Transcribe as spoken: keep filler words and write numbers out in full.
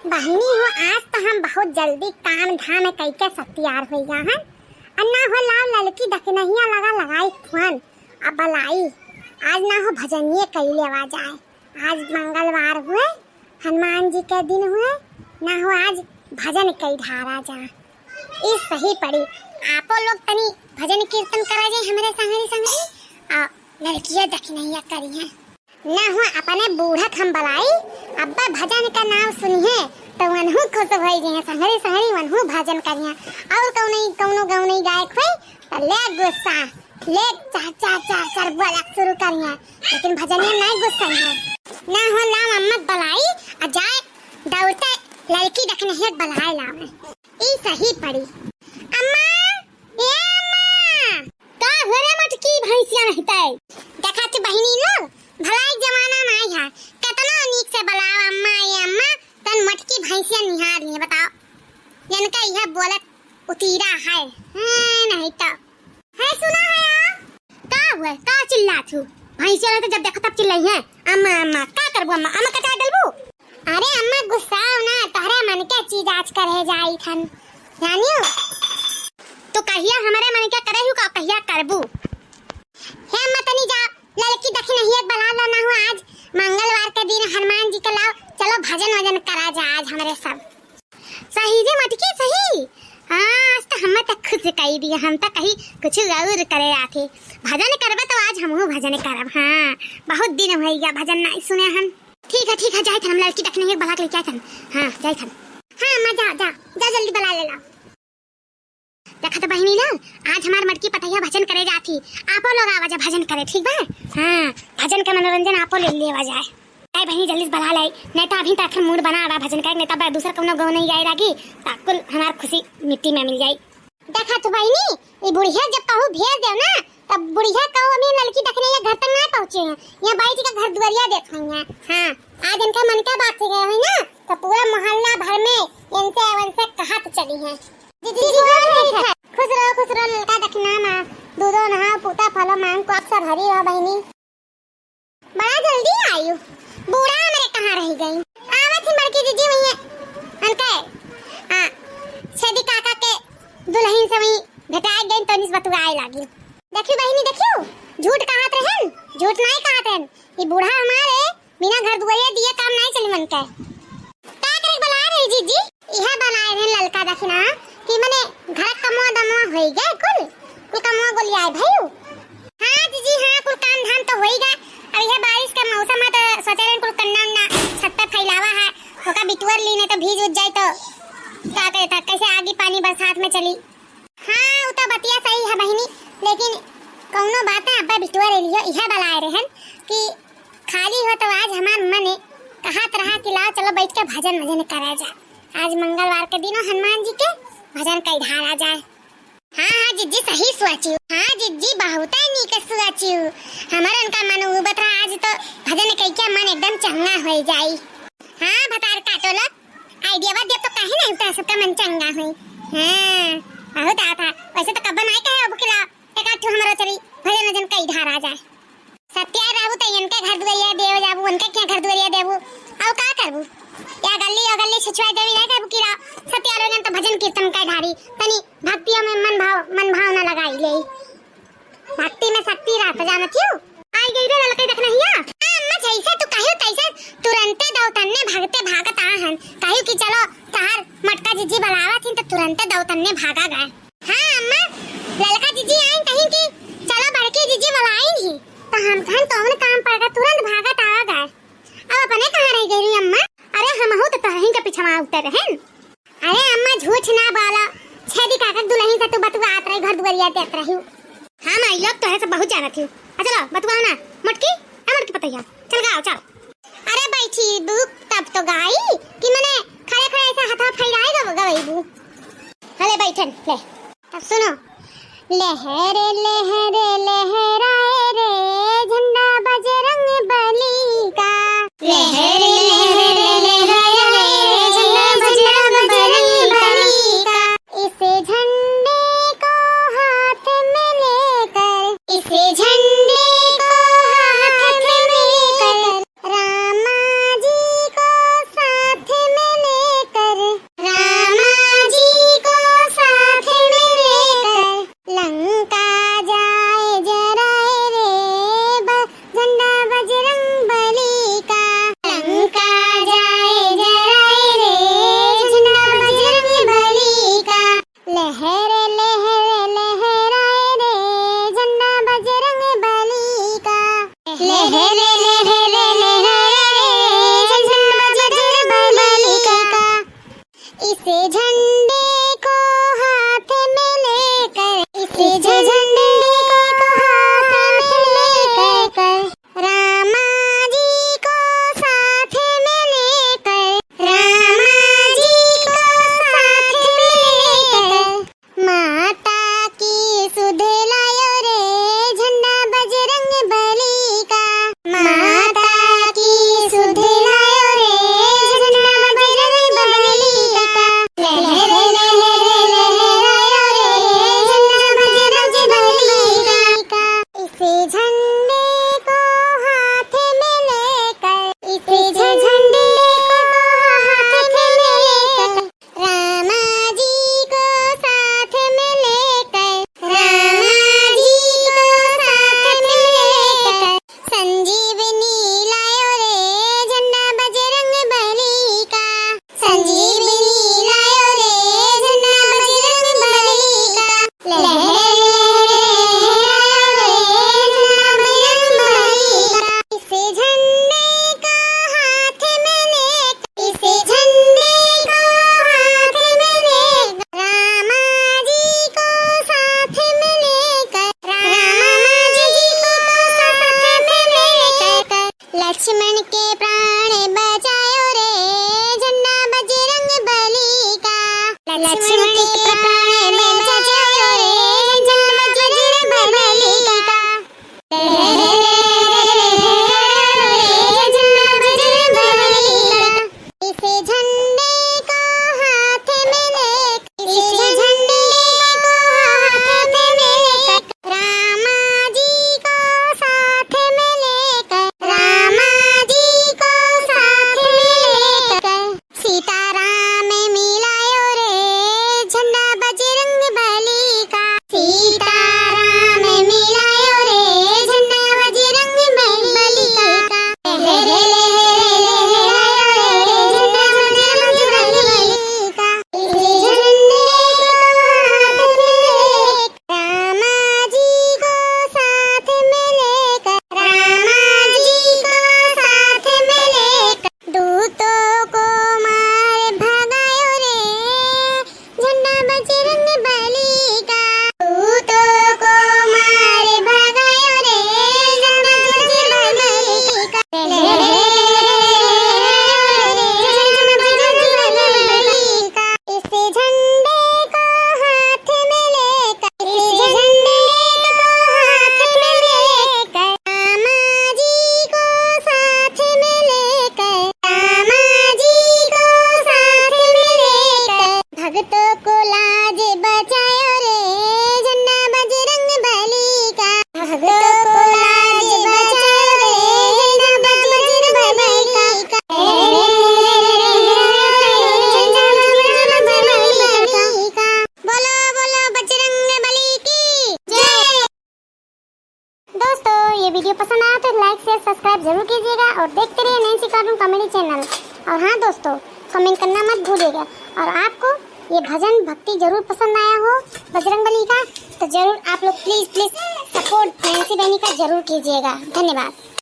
बहिनी हो, आज तो हम बहुत जल्दी काम धाम कइके सत्यार होइ गा हन। अ ना हो, लाव ललकी दखिनहिया लगा लगाई फोन, अब बलाई, आज ना हो भजनिये कइ लेवा जाए। आज मंगलवार हुए, हनुमान जी के दिन हुए, ना हो आज भजन कइ ढारा जा। ई सही पड़ी, आपो लोग तनी भजन कीर्तन करा जाए हमरे संगरी संगरी, आ लड़किया दखिनहिया करिहैं। ना हो अपने बूढ़ा क हम बलाई, अब्बा भजन का नाव सुनिहैं तो वनहू खुश होइ जइहैं, संगरी संगरी वनहू भजन करिहैं। और कौनो कौनो गौनई गायक होई तो ले गुस्सा, ले चार चार चार चार बोला शुरू करिहैं, लेकिन भजनिया नहीं गुस्सा है। ना हो लाव अम्मा क बलाई, आ जाए दौड़ते लड़की दखिनहिया क बलाए लावे। ई सही पड़ी। अम्मा, ए अम्मा। का हो रे मटकी भैंसिया नहीं तै? देखा तू बहिनी लोग, भलाई जमाना नाई है, केतनो नीक से बलाव अम्मा, ए अम्मा, तन मटकी भैंसिया निहार लिए, बताओ। इनका यह बोलत उतीरा है, हैं, नहीं तो। है सुना है आ? का हुआ? का चिल्लात हू? भैंसिया नहीं तो जब देखा तब चिल्लाई है, अम्मा, अम्मा, का करबू अम्मा? अम्मा का चाय डलबू? अरे अम्मा गुस्साओ ना, तोहरे मन के चीज आज करे जाई थन, जानियो। तो कहिया हमरे मन के करे हू का कहिया करबू? हे अम्मा तनी जा, ललकी दखिनहिया क बला लो ना हो, आज मंगलवार के दिन हनुमान जी के लाओ, चलो भजन वजन करा जा आज हमरे सब। सही रे मटकी सही, हाँ आज तो हम तो खुश कई दिया, हम तो कहीं कुछ और करे आथे। भजन करबे तो आज हमहू भजन करब, हाँ बहुत दिन होइ गया भजन नहीं सुने हन। ठीक है, ठीक है, जाए थन हम ललकी दखिनहिया क बला के लेके आए थन। हाँ, जाए थन। हाँ, अम्मा, जा, जा, जा, जल्दी बला ले ला। देखा तो बहिनी ना, आज हमार मटकी पतैया भजन करे जात ही, आपो लोग आवा जा भजन करे, ठीक बा? हाँ, भजन का मनोरंजन आपो ले लेवा जाए। ए बहिनी, जल्दी से बला लाई, नहीं तो अभी तक मूड बना रहा भजन करे, नहीं तो दूसर कौनो गौनई गाए लागी, तो कुल हमार खुशी मिट्टी में मिल जाई। देखा तू बहिनी, ई बुढ़िया जब कहू भेज देव ना, तब बुढ़िया कहू अभी ललकी दखिनहिया घर तक ना पहुँचे हैं, यहाँ बैठ के घर दुआरिया देत हुई हैं। हाँ, आज इनका मन का बात हो गया हुई ना, तो पूरा मोहल्ला भर में इनसे उनसे कहत चली हैं। दीदी, दीदी, गोर नहीं है। खुश रहो, खुश रहो, ललका दखिना मा दूधो नहाओ, पूता फलो मांग को आप सब हरी रहो बहिनी। बड़ा जल्दी आयु, बूढ़ा हमरे कहाँ रह गई? आवत ही बड़की जीजी वहीं उनके, आ, छेदी काका के दुल्हन से वहीं भेटाए गई तो निस बतुआए लागी। देखियो बहिनी, देखियो, झूठ कहत रहन, झूठ नहीं कहत रहन। ये बूढ़ा हमारे बिना घर दुआरे दिए काम नहीं चली मन के। का करे बलाए रही जीजी? इहे बलाए रहे ललका दखिना कि मने घर कमवा दमवा होई गए कुल, कुल कमवा गोलियाए भयू। हाँ जीजी हाँ, कुल काम धाम तो होई गए। अब यह बारिश का मौसम है तो सोचे रहे कुल कन्ना उन्ना छत पे फैलावा है, ओका बिटुअर ली नहीं तो भीज उज जाए तो का करे था, कैसे आगी पानी बरसात में चली। हाँ, उ तो बतिया सही है बहिनी, लेकिन कौनो बात ना, अब्बा बिटुआ ले लियो, इहे बलाए रहन कि खाली हो तो आज हमार मन कहत रहा कि लाओ चलो बैठ के भजन वजन करा जाए। आज मंगलवार के दिनो हनुमान जी के भजन कई ढारा जाए। हाँ, हाँ, जिज्जी सही सोचियो। हाँ, जिज्जी बहुत नीक सोचियो। हमार उनका मन उबत रहा, आज तो भजन कई के मन एकदम चंगा हो जाई। हाँ, भतार काटो लोग, आइडिया बात दिया तो काहे नहीं उठा सबका मन चंगा होई। हाँ, बहुत आता। वैसे तो कब्बा नहीं कहे अब किला, एक आध ठो हमारा चली भजन वजन कई ढारा जाए। सत्या रहू तो इनके घर दुआरिया देव जाबू, उनके क्या घर दुआरिया देबू, अब का करबू? या गली, या गली छिछुआ देवी नहीं करबू किला। सत्या लोगन तो भजन कीर्तन कई ढारी, तनी भक्तियों में मन भाव, मन भावना लगाई ले। भक्ति में शक्ति रहत जानत हियो। आई गई रे ललकई दखिनहिया। आ, अम्मा जैसे तू कहियो तैसे तुरंते दौतन्ने भागते भागत आ हन। कहियो कि चलो तहार मटका जीजी बलावत हिन तो तुरंते दौतन्ने भागा गए। हाँ अम्मा, ललका जीजी आइन कहीं कि चलो बड़की जीजी बलाइन ही। तो हम कहन कौन काम पड़ गए, तुरंत भागत आ गए। अब अपने कहाँ रह गई रही अम्मा? अरे हमहू तो तोहही के पिछवा उतर रहन। अरे अम्मा झूठ ना बोला, छेदी काका के दुल्हन से तू बतुआत रही, घर दुआरिया देत रही। हाँ माई लोग तोहे से बहुत जानत ही। आ चलो बतुआओ ना, मोटकी, ए मोटकी पतैया, चल गाओ चल। अरे बैठी बू, तब तो गाई कि मने खड़े खड़े ऐसा हाथा फैलाए गव-, गवई बू। हले बैठन ले। तब सुनो। लहर लहर लहराए रे झंडा बजरंग बली का। लहर लहर लहराए रे झंडा बजरंग बली का। इस झंडे को हाथ में लेकर, इस झंडे को हाथ में लेकर रामा जी को साथ में ले लक्ष्मण के प्राण में बचायो रे, झंडा बजरंग बली का। इस झंडे को हाथ में लेकर, इस झंडे को हाथ में लेकर, रामा जी को साथ में लेकर, रामा जी को साथ में लेकर, सीताराम मिलायो रे, झंडा बजरंग बली का। सीताराम मिलायो रे, झंडा बजरंग बली का। लहरे लहरे लहरायो रे, झंडा बजरंग बली का। इस झंडे को हाथ में लेकर, रामा जी को साथ में लेकर, रामा जी को साथ में लेकर, दूतों को मार भगायो रे, झंडा बजरंग बली का। दूतों को मार भगायो रे, झंडा बजरंग बली का। इस झंडे को हाथ में लेकर, इस झंडे को हाथ में लेकर, रामा जी को साथ में लेकर, रामा जी को साथ में लेकर, भक्तों को लाज बचायो रे, झंडा बजरंग बली का। भक्तों को लाज बचायो रे, झंडा बजरंग बली का। बोलो, बोलो बजरंग बली की जय। दोस्तों, ये video पसंद आया तो like, share, subscribe जरूर कीजिएगा और देखते रहिए नैन्सी cartoon comedy channel। और हाँ दोस्तों, comment करना मत भूलिएगा। और आपको ये भजन भक्ति जरूर पसंद आया हो बजरंग बली का, तो जरूर आप लोग please, please support नैन्सी बहनी का जरूर कीजिएगा। धन्यवाद।